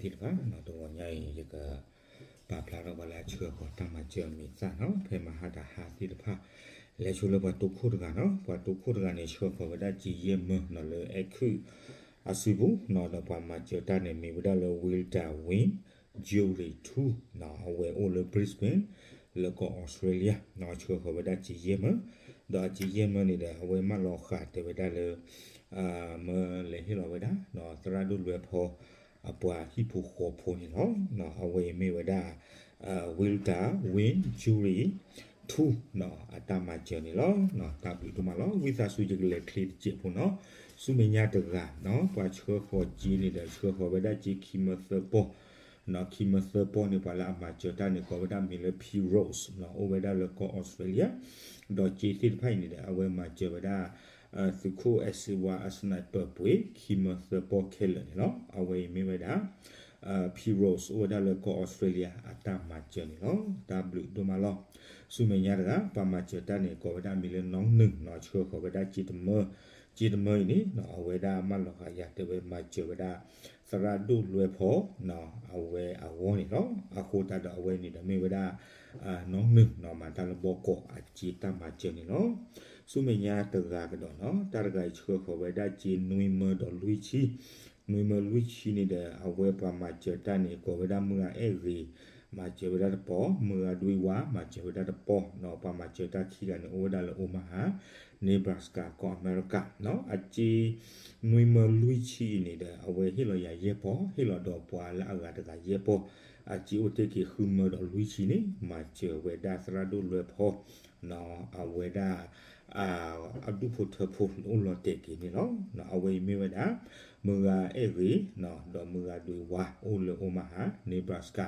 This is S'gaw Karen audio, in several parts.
သ့ၣ်တဖၣ်နီၤ တဂီၤညါအံၤ ယကပာ်ဖျါထီၣ်ပှၤလၢအဆှၢဃီၤတၢ်မၤစၢၤအမံၤသၣ်နီၤ ဖဲမဟါတဟါသ့ၣ်တဖၣ် လဲၤဆိလၢပှၤတိခိၣ်တဂၤနီၤ ပှၤတိခိၣ်တဂၤန့ၣ် ဆှၢဃီၤဝဲဒၣ်စ့ယဲၢ်မၢနီၤ လၢအဲၣ်ခုၣ်အစုပူၤနီၤ ဒီးပှၤမၤစၢၤတၢ်န့ၣ် မ့ၢ်ဝဲဒၣ်လၢ Wilda Win Jury two နီၤ အဝဲအိၣ်လၢ Brisbane လၢကီၢ်အီစထြ့လယါနီၤ ဆှၢဃီၤဝဲဒၣ်စ့ယဲၢ်မၢ ဒီးအစ့ယဲၢ်မၢန့ၣ်ဒီး အဝဲမၢလီၤဃာ်တဲဝဲဒၣ်လၢ မၢလဲၤဟ့ၣ်လီၤဝဲဒၣ် သရၣ်ဒိၣ်လွဲဖီ အပှၤဟံၣ်ဖိဃီဖိန့ၣ်လီၤ. အဝဲအံၤမ့ၢ်ဝဲဒၣ် Wilda Win Jury two နီၤ အတၢ်မၤစၢၤန့ၣ်လီၤ. တၢ်ဘျုးဒိၣ်မးလီၤ. ဝံသးစူၤယကလဲၤချ့တစဲးဖိနီၤ ဆူမဲာ်ညါတဂၤနီၤ ပှၤဆှၢဃီၤစ့န့ၣ်ဒီး ဆှၢဃီၤဝဲဒၣ်စ့ခံမၢသၢပီၢ်နီၤ ခံမၢသၢပီၢ်န့ၣ် ပှၤလၢအမၤစၢၤတၢ်န့ၣ် ကိးဝဲဒၣ်မံၤလၢ P Rose နီၤ အိၣ်ဝဲဒၣ်လၢကီၢ်အီစထြ့လယါ ဒီးစ့သ့ၣ်တဖၣ်အံၤန့ၣ်ဒီး အဝဲမၤစၢၤဝဲဒၣ် သုးခိၣ်အဲၣ်စ့ဝါအ sniper ပှ့ၤ ခံမၢသၢပီၢ်ခဲလၢာ်န့ၣ်လီၤ. အဝဲအံၤမ့ၢ်ဝဲဒၣ် P Rose အိၣ်ဝဲဒၣ်လၢကီၢ်အီစထြ့လယါ အတၢ်မၤစၢၤန့ၣ်လီၤ. တၢ်ဘျုးဒိၣ်မးလီၤ. ဆူမဲာ်ညါတဂၤ ပှၤမၤစၢၤတၢ်န့ၣ် ကိးဝဲဒၣ်မံၤလၢ နီၣ်နုာ်နီၤ ဆှၢဃီၤဝဲဒၣ်စ့တမၢ စ့တမၢအံၤန့ၣ် အဝဲဒၣ်မၢလီၤဃာ်ယၤတဲဝဲမၤစၢၤဝဲဒၣ် သရၣ်ဒိၣ်လွဲဖီ အဝဲအဂီၢ်န့ၣ်လီၤ. အဃိသတးဒီးအဝဲန့ၣ်ဒီးမ့ၢ်ဝဲဒၣ် နီၣ်နုာ်နီၤ မၤတၢ်လၢဘီကီးအစ့တၢ်မၤစၢၤန့ၣ်လီၤ. ဆူမဲာ်ညါတဂၤကဒီးနီၤ တၢ်တဂၤအံၤဆှၢဃီၤဝဲဒၣ်စ့နွံမၢဒီးလွံၢ်ဆံ နွံမၢလွံၢ်ဆံန့ၣ်ဒီး အဝဲပှၤမၤစၢၤတၢ်န့ၣ် ကိးဝဲဒၣ်မုၢ်ဂၤအဲၣ်ဂ့ၤ မၤစၢၤဝဲဒၣ်တပီၢ် မုၢ်ဂၤဒွံဝါ မၤစၢၤဝဲဒၣ်တပီၢ်နီၤ ပှၤမၤစၢၤတၢ်ခံဂၤန့ၣ် အိၣ်ဝဲဒၣ်လၢ Omaha Nebraska ကီၢ်အမဲရကၤနီၤ အစ့ နွံမၢလွံၢ်ဆံအံၤန့ၣ်ဒီး အဝဲဟ့ၣ်လီၤယၤယဲၢ်ပီၢ် ဟ့ၣ်လီၤဒီးပှၤလၢအဂၤတဂၤယဲၢ်ပီၢ် အစ့အိၣ်တ့ၢ်က့ၤဃုမၢဒီးလွံၢ်ဆံန့ၣ် မၤစၢၤဝဲဒၣ်သရၣ်ဒိၣ်လွဲဖီ အဝဲဒၣ် အဒူၣ်ဖိထၢဖိလၢအိၣ်လီၤတဲာ်က့ၤန့ၣ်လီၤ. အဝဲအံၤမ့ၢ်ဝဲဒၣ် မုၢ်ဂၤအဲၣ်ဂ့ၤ ဒီးမုၢ်ဂၤဒွံဝါ အိၣ်လၢ Omaha Nebraska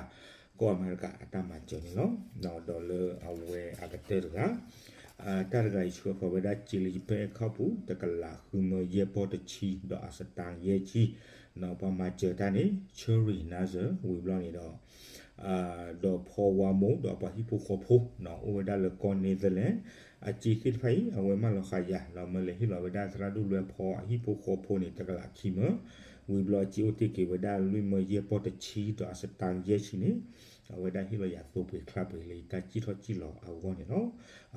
ကီၢ်အမဲရကၤအတၢ်မၤစၢၤန့ၣ်လီၤ. ဒီးလၢအဝဲအကတၢၢ်တဂၤ တၢ်တဂၤအံၤဆှၢဃီၤဝဲဒၣ်စ့လၢယပဲၣ်အဲၣ်ခီၣ်ပူၤ တကလးဃုမၢယဲၢ်ပီၢ်တဆံ ဒီးအစတါယဲၢ်ဆံ ပှၤမၤစၢၤတၢ်န့ၣ် Cherry Nazar ဝံၤဘျီန့ၣ်ဒီး ဒီးဖီဝါမိၢ် ဒီးပှၤဟံၣ်ဖိဃီဖိ အိၣ်ဝဲဒၣ်လၢကီၢ် Netherlands အစ့သ့ၣ်တဖၣ်အံၤ အဝဲမၢလီၤဃာ်ယၤ ဒီးမၢလဲၤဟ့ၣ်လီၤဝဲဒၣ်သရၣ်ဒိၣ်လွဲဖီအဟံၣ်ဖိဃီဖိန့ၣ် တကလးခံမၢ ဝံၤဘျီအစ့အိၣ်တ့ၢ်က့ၤဝဲဒၣ်လွံၢ်မၢယဲၢ်ပီၢ်တဆံ ဒီးအစတါယဲၢ်ဆံန့ၣ် အဝဲဒၣ်ဟ့ၣ်လီၤယၤသိပှ့ၤချါပှ့ၤလၢယတၢ်စံၣ်ထီၣ်စံၣ်လီၤအဂီၢ်န့ၣ်လီၤ.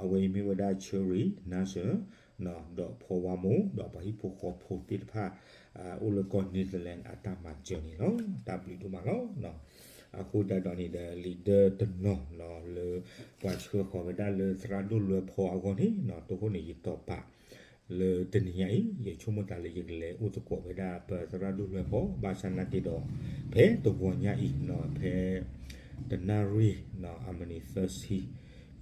အဝဲအံၤမ့ၢ်ဝဲဒၣ် Cherry Nazar ဒီးဖီဝါမိၢ် ဒီးပှၤဟံၣ်ဖိဃီဖိသ့ၣ်တဖၣ် အိၣ်လၢကီၢ် Netherlands အတၢ်မၤစၢၤန့ၣ်လီၤ. တၢ်ဘျုးဒိၣ်မးလီၤ. အဃိသတးဒီးန့ၣ်ဒီး leader တနီၤလီၤလၢ ပှၤဆှၢဃီၤဝဲဒၣ်လၢသရၣ်ဒိၣ်လွဲဖီအဂီၢ်န့ၣ် တိခိၣ်န့ၣ် ယတီၤပာ် လၢတနံၤညါအံၤ ယဆိကမိၣ်သးလၢယကလဲၤအိၣ်သကိးဝဲဒၣ်ပသရၣ်ဒိၣ်လွဲဖီ ဘၣ်ဆၣ်နာ်က့ဒီး ဖဲတဂီၤညါအံၤ ဖဲ တနၣ်ရံၣ် အမံးနံးသၢဆံ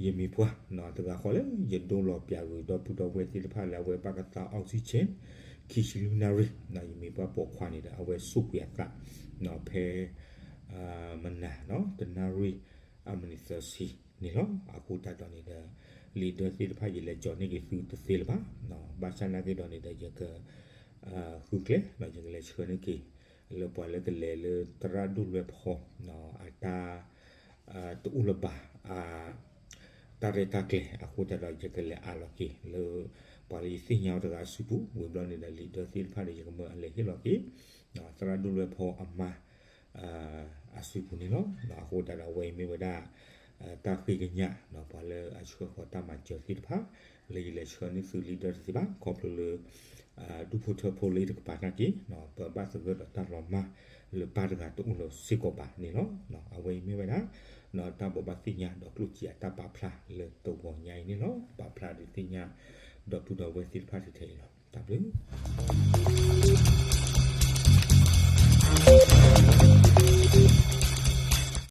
ယမံၤပှၢ် တဂၤဃီလၢယဒိလီၤပၠးဂုာ်ဒီပုၢ်ဒီဝဲၢ်သ့ၣ်တဖၣ်လၢအဝဲဘၣ်ကသါ oxygen ခံဆံလွံၢ်နၣ်ရံၣ် ယမံၤပှၢ်ပိာ်ခွါန့ၣ်ဒီး အဝဲစူၢ်ကွံာ်အသး ဖဲ မနၤ တနၣ်ရံၣ် အမံးနံးသၢဆံန့ၣ်လီၤ. အဃိသတးဒီးန့ၣ်ဒီး leader သ့ၣ်တဖၣ် ယလဲၤကၠီၤန့ၢ်က့ၤသုတသ့လၢၤဘၣ်. ဘၣ်ဆၣ်နာ်က့ဒီးန့ၣ်ဒီး ယက ဃုကျဲ ယကလဲၤဆှၢန့ၢ်က့ၤ လၢပှၤလၢကလဲၤလၢသရၣ်ဒိၣ်လွဲဖီ အတၢ် တအိၣ်လၢၤဘၣ် တၢ်ရဲၣ်တၢ်ကျဲၤ အဃိသတးဒီး ယကလဲၤအးလီၤက့ၤလၢ ပှၤလၢယသ့ၣ်ညါအီၤတဂၤအစုပူၤ ဝံၤဘျီန့ၣ်ဒီး leader သ့ၣ်တဖၣ်ဒီး ယကမၢအလဲၤဟ့ၣ်လီၤက့ၤ သရၣ်ဒိၣ်လွဲဖီအမါ အစုပူၤန့ၣ်လီၤ. အဃိသတးဒီး အဝဲအံၤမ့ၢ်ဝဲဒၣ် တၢ်ဃ့ကညး ပှၤလၢအဆှၢဃီၤတၢ်မၤစၢၤသ့ၣ်တဖၣ် လၢယလဲၤဆှၢန့ၢ်သု leader တသ့ဘၣ် ခီဖျိလၢ ဒူၣ်ဖိထၢဖိလၢတကပၤနာ်က့ ပဘၣ်သဂၢၢ်ဒီးတၢ်လီၤမၢ်လၢပၢ်တဂၤတအိၣ်လၢၤစ့ၢ်ကီးဘၣ်န့ၣ်လီၤ. အဝဲအံၤမ့ၢ်ဝဲဒၣ် တၢ်ဘိးဘၣ်သ့ၣ်ညါဒီးကျိၣ်စ့အတၢ်ပာ်ဖျါလၢတဂီၤညါအံၤန့ၣ်လီၤ. ပာ်ဖျါဒုးသ့ၣ်ညါ ဒီပုၢ်ဒီဝဲၢ်သ့ၣ်တဖၣ်ထဲအံၤလီၤ. တၢ်ဘျုး